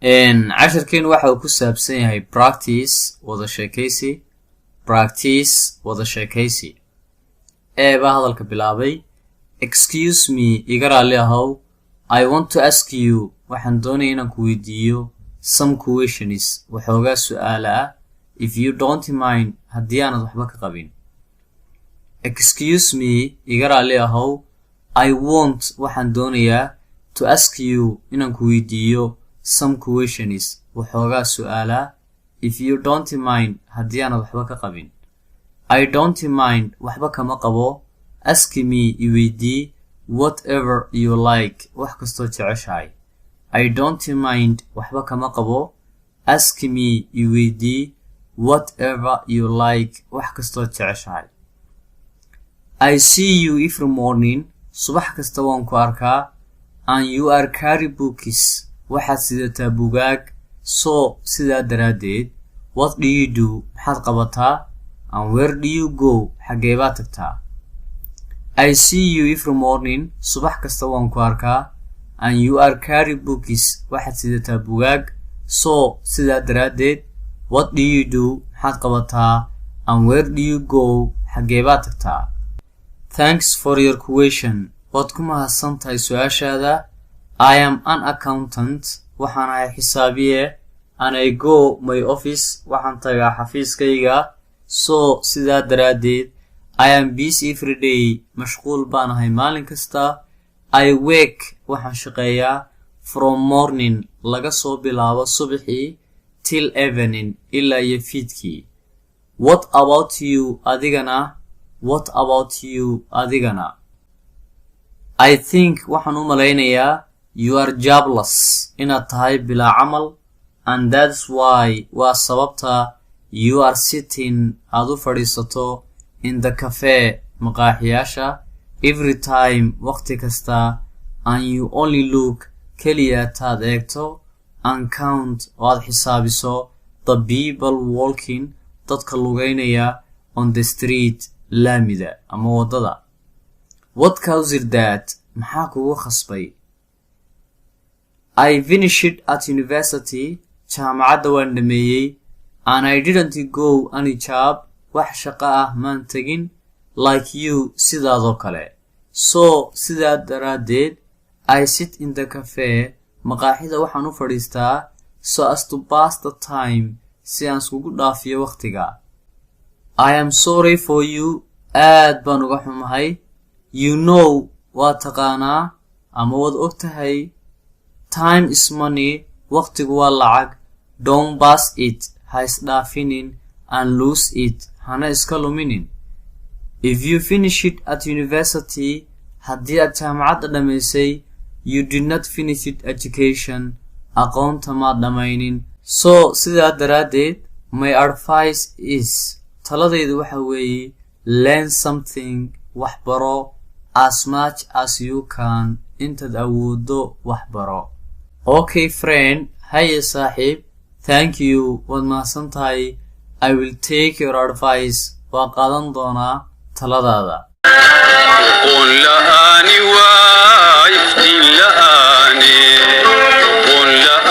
Casharkeenu waxa uu ku saabsan yahay practice, wada sheekaysi. Practice, wada sheekaysi. Ee baa hadalka bilaabay. "Excuse me," iga raalli ahow. "I want to ask you," waxaan doonaya inaan ku weydiiyo, "some questions," waxoogaa su-aala ah, "if you don't mind," haddii aanad waxba ka qabin. "Excuse me," iga raalli ahow. "I want," waxaan doonayaa, "to ask you," inaan ku weydiiyo, "some questions," waxoogaa su-aala, "if you don't mind," haddii aanad waxba ka qabin. "I don't mind," waxba kama qabo. "Ask me," iweydii, "whatever you like," wax kastoo jeceshahay. "I don't mind," waxba kama qabo. "Ask me," iweydii, "whatever you like," wax kastoo jeceshahay. "I see you every morning," subax kasta waan ku arkaa, "and you are carry books," waxaad sidataa bugaag. "So," sidaa daraaddeed, "what do you do?" maxaad qabataa, "and where do you go?" xaggee baad tagtaa? "I see you every morning," subax kasta waan ku arkaa, "and you are carry books," waxaad sidataa bugaag. "So," sidaa daraaddeed, "what do you do?" maxaad qabataa, "and where do you go?" xaggee baad tagtaa? "Thanks for your question," waad ku mahadsan tahay su-aashaada. "I am an accountant," waxaan ahay xisaabiye, "and I go my office," waxaan tagaa xafiiskayga. "So," sidaa daraaddeed, "I am busy every day," mashquul baan ahay maalin kasta. "I work," waxaan shaqeeyaa, "from morning," laga soo bilaabo subaxii, "till evening," ilaa iyo fiidkii. "What about you?" Adigana? "What about you?" Adigana? "I think," waxaan u malaynayaa, "you are jobless," inaad tahay bilaa camal, "and that's why," waa sababta, "you are sitting," aad u fadhiisato, "in the cafe," maqaaxiyaasha, "every time," waqti kasta, "and you only look," keliya taad eegto, "and count," oo aad xisaabiso, "the people walking," dadka lugeynaya, "on the street," laamida ama waddada. "What caused that?" Maxaa kugu khasbay? "I finished at university," jaamacadda waan dhameeyey, "and I didn't go any job," wax shaqo ah maan tegin, "like you," sidaadoo kale. "So," sidaa daraaddeed, "I sit in the cafe," maqaaxida waxaan u fadhiistaa, "so as to pass the time," si aan iskugu dhaafiyo wakhtiga. "I am sorry for you," aad baan uga xumahay. "You know," waa taqaanaa ama waad og tahay, "time is money," wakhtigu waa lacag. "Don't pass it," ha isdhaafinin, "and lose it," hana iska luminin. "If you finish it at university," haddii aad jaamacadda dhammaysay, "you did not finish it education," aqoonta maad dhammaynin. "So," sidaa daraaddeed, "my advice is," taladaydu waxa weeye, "learn something," wax baro, "as much as you can," intaad awooddo wax baro. "Okay, friend," haye saaxiib. "Thank you," waad mahadsan tahay. "I will take your advice," waan qaadan doonaa taladaada. Aqoon la'aani waa iftiin la'aane. Aqoon la'aani.